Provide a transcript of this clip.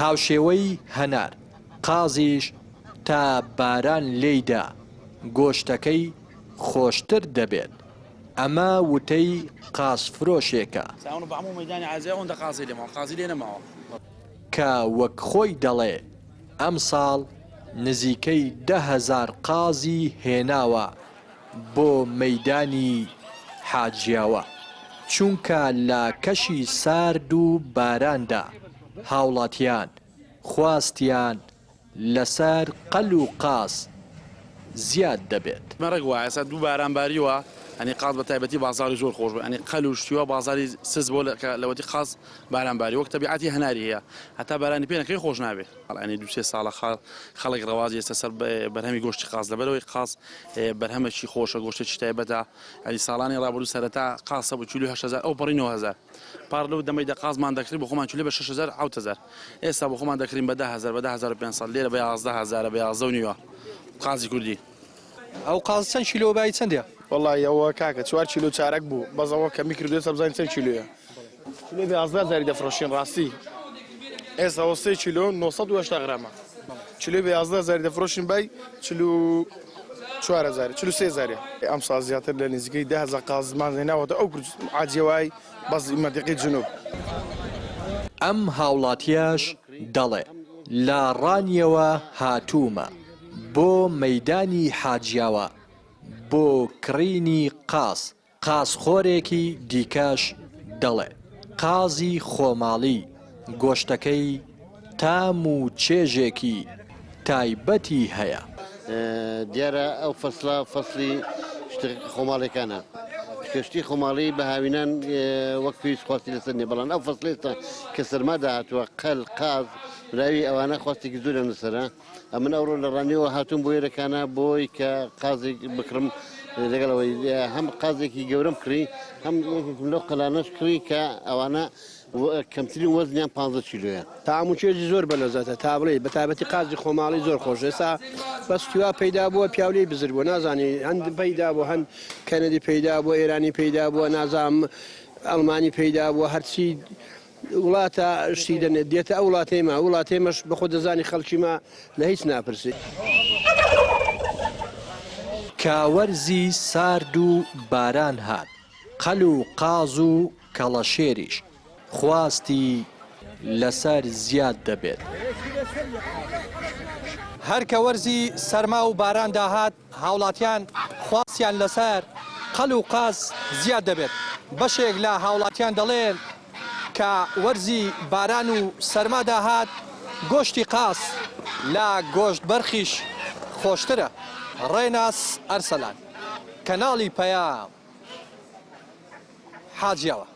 هاوشێوەی هەنار، قازیش تا باران لێیدا گۆشتەکەی خۆشتر دەبێت، ئەمە وتەی قازفرۆشێکە. کە وەک خۆی دەڵێ ئەمساڵ نزیکەی 10,000 قازی هێناوە بۆ مەیدانی حاجیاوە، چونکە لە کەشی سارد و باراندا هاوڵاتیان خواستیان لەسەر قەل و قاز زیاد دەبێت. مەرگ وایە ئێستا دوو باران باریوە ئەنی قاز بە تایبەتی بازاری زۆر خۆش بوو ئەنی قەل و شتی وا بازاری سست بۆ کە لەوەتی قاز باران باری وەک تەبیعەتی هەناری هەیە هەتا بارانی پێ نەکەوی خۆش نابێ ئەنی دوو سێ ساڵە خەڵک ڕەواجی ئێستا سەر بەرهەمی گۆشتی قاز لەبەرەوەی قاز بەرهەمێکی خۆشە گۆشتێکی تایبەتە ئەنی ساڵانی ڕابردوو سەرەتا قاز هەبوو کیلۆی 8000 ئەو پەڕی 9000 پار لەو دەمەی دە قازمان دەکڕی بۆ خۆمان کیلۆ بە 6000 7000 ئێستا بۆ خۆمان دەکڕین بە 10000 بە 10500 لێرە بە 11000 بە 11 و نیوە قازی کوردی. ئەو قاز چەند کیلۆ بای چەندە؟ وەڵایی ئەوە کاکە چوار کیلۆ چارەک بوو بەس ئەوە کەمی کردووە ئێستا بزانین چەند کیلۆیە. کیلۆ بە 11 هەزاری دەفرۆشین ڕاستی ئێستا ئەوە سێ کیلۆ 980 غرامە کیلۆ بە 11 هەزاری دەفرۆشین بای 44 هەزار 43 هەزارە ئەمساڵ زیاتر لە نزیکەی 10 هەزار قازمان هێناوەتە ئەو عاجیەوای بەس مەنتیقەی جنوب. ئەم هاوڵاتیەش دەڵێ لە ڕانیەوە هاتوومە بۆ مەیدانی حاجیاوا بۆ کڕینی قاز، قازخۆرێکی دیکەش دەڵێ، قازی خۆماڵی گۆشتەکەی تام و چێژێکی تایبەتی هەیە. دیارە ئەو فەسڵە فەسڵی شتە خۆماڵیەکانە چونکە شتی خۆماڵی بە هاوینان وەک پێویست خواستی لەسەر نیە بەڵام ئەو فەسڵە ئێستا کە سەرما داهاتووە قەل قاز مراوی ئەوانە خواستێکی زۆریان لەسەرە ئەمن ئەوڕۆ لە ڕانیەوە هاتووم بۆ ئێرەکانە بۆی کە قازێک بکڕم لەگەڵ ئەوەی هەم قازێکی گەورەم کڕی هەم یەکێکم لەو قەلانەش کڕی کە ئەوانە کەمترین وەزنیان 15 کیلۆیە. تام و چێژی زۆر بەلەزەتە تا بڵێی بەتایبەتی قازی خۆماڵی زۆر خۆشە ئێستا بەس تیوا پەیدا بووە پیاو لێی بزر بووە نازانی هەند پەیدا بووە هەند کەنەدی پەیدا بووە ئێرانی پەیدا بووە نازانم ئەڵمانی پەیدا بووە هەرچی وڵاتە شتی دەنێت دێتە ئەو وڵاتەی ما وڵاتەی مەش بەخۆ دەزانی خەڵکی ما لە هیچ ناپرسی. کە وەرزی سارد و باران هات، قەل و قاز و کەڵەشێریش خواستی لەسەر زیاد دەبێت. هەر کە وەرزی سەرما و باران داهات، هاوڵاتیان خواستیان لەسەر قەل و قاز زیاد دەبێت، بەشێک لە هاوڵاتیان دەڵێن کە وەرزی باران و سەرما داهات گۆشتی قاز لە گۆشت بەرخیش خۆشترە. ڕێناس ئەرسەلان، کەناڵی پەیام، حاجیاوا.